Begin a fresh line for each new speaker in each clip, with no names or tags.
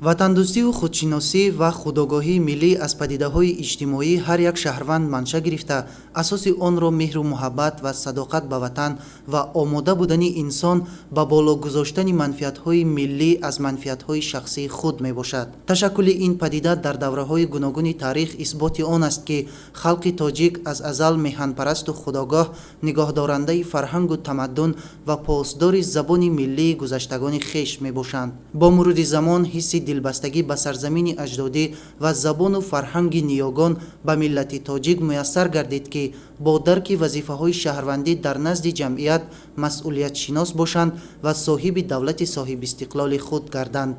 Ватандӯстиву худшиносӣ ва худогоҳии миллӣ аз падидаҳои иҷтимоии ҳар як шаҳрванд манша гирифта, асоси онро меҳру муҳаббат ва садоқат ба ватан ва омода будани инсон ба боло гузоштани манфиатҳои миллӣ аз манфиатҳои шахсии худ мебошад. Ташаккули ин падида дар давраҳои гуногуни таърих исботи он аст, ки халқи тоҷик аз азал меҳанпарасту худогоҳ, нигоҳдорандаи фарҳангу тамаддун ва посдори забони миллии гузаштагони хеш мебошанд. Бо мурури замон ҳисси дилбастагӣ ба сарзамини аҷдодӣ ва забону фарҳанги ниёгон ба миллати тоҷик муяссар гардид, ки бо дарки вазифаҳои шаҳрвандӣ дар назди ҷамъият масъулиятшинос бошанд ва соҳиби давлати соҳибистиқлоли худ гарданд.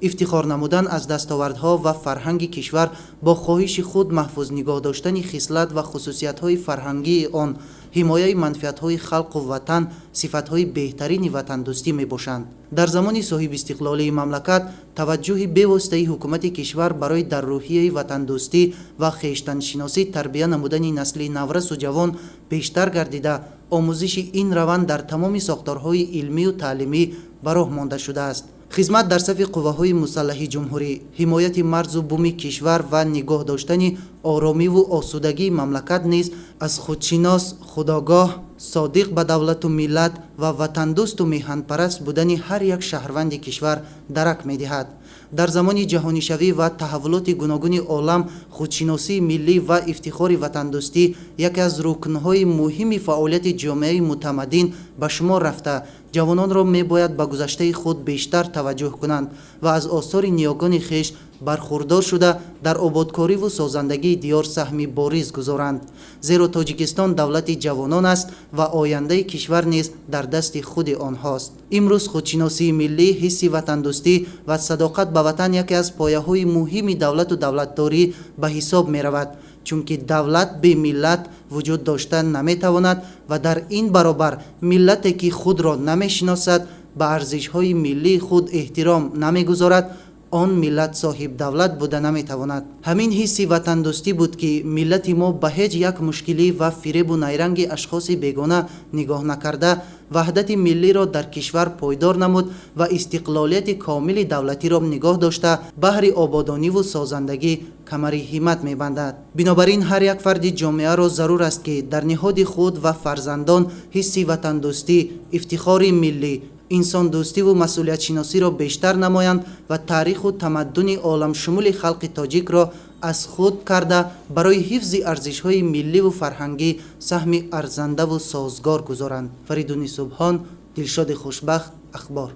Ифтихор намудан аз дастовардҳо ва фарҳанги кишвар, бо хоҳиши худ маҳфуз нигоҳ доштани хислат ва хусусиятҳои фарҳангии он, ҳимояи манфиатҳои халқу ватан сифатҳои беҳтарини ватандӯстӣ мебошанд. Дар замони соҳибистиқлолии мамлакат таваҷҷӯҳи бевоситаи ҳукумати кишвар барои дар рӯҳияи ватандӯстӣ ва хештаншиносӣ тарбия намудани насли наврасу ҷавон бештар гардида, омӯзиши ин раванд дар тамоми сохторҳои илмию таълимӣ ба роҳ монда шудааст. Хизмат дар сафи қувваҳои мусаллаҳи ҷумҳурӣ, ҳимояти марзу буми кишвар ва нигоҳ доштани оромиву осудагии мамлакат низ аз худшинос, худогоҳ, содиқ ба давлату миллат ва ватандӯсту меҳанпараст будани ҳар як шаҳрванди кишвар дарак медиҳад. Дар замони ҷаҳонишавӣ ва таҳаввулоти гуногуни олам худшиносии миллӣ ва ифтихори ватандӯстӣ яке аз рукнҳои муҳими фаъолияти ҷомеаи мутамаддин ба шумор рафта, ҷавононро мебояд ба гузаштаи худ бештар таваҷҷӯҳ кунанд ва аз осори ниёгони хеш бархурдор шуда, дар ободкориву созандагии диёр саҳми бориз гузоранд. Зеро Тоҷикистон давлати ҷавонон аст ва ояндаи кишвар низ дар дасти худи онҳост. Имрӯз худшиносии миллӣ, ҳисси ватандӯстӣ ва садоқат ба ватан яке аз пояҳои муҳими давлату давлатдорӣ ба ҳисоб меравад, чунки давлат бемиллат вуҷуд дошта наметавонад ва дар ин баробар миллате, ки худро намешиносад, ба арзишҳои миллии худ эҳтиром намегузорад, он миллат соҳибдавлат буда наметавонад. Ҳамин ҳисси ватандӯстӣ буд, ки миллати мо ба ҳеҷ як мушкилӣ ва фиребу найранги ашхоси бегона нигоҳ накарда, ваҳдати миллиро дар кишвар пойдор намуд ва истиқлолияти комили давлатиро нигоҳ дошта, баҳри ободониву созандагӣ камари ҳиммат мебандад. Бинобар ин ҳар як фарди ҷомеаро зарур аст, ки дар ниҳоди худ ва фарзандон ҳисси ватандӯстӣ, ифтихори миллӣ, инсондӯстиву масъулиятшиносиро бештар намоянд ва таъриху тамаддуни оламшумули халқи тоҷикро аз худ карда, барои ҳифзи арзишҳои милливу фарҳангӣ саҳми арзандаву созгор гузоранд. Фаридуни Субҳон, Дилшоди Хушбахт, Ахбор.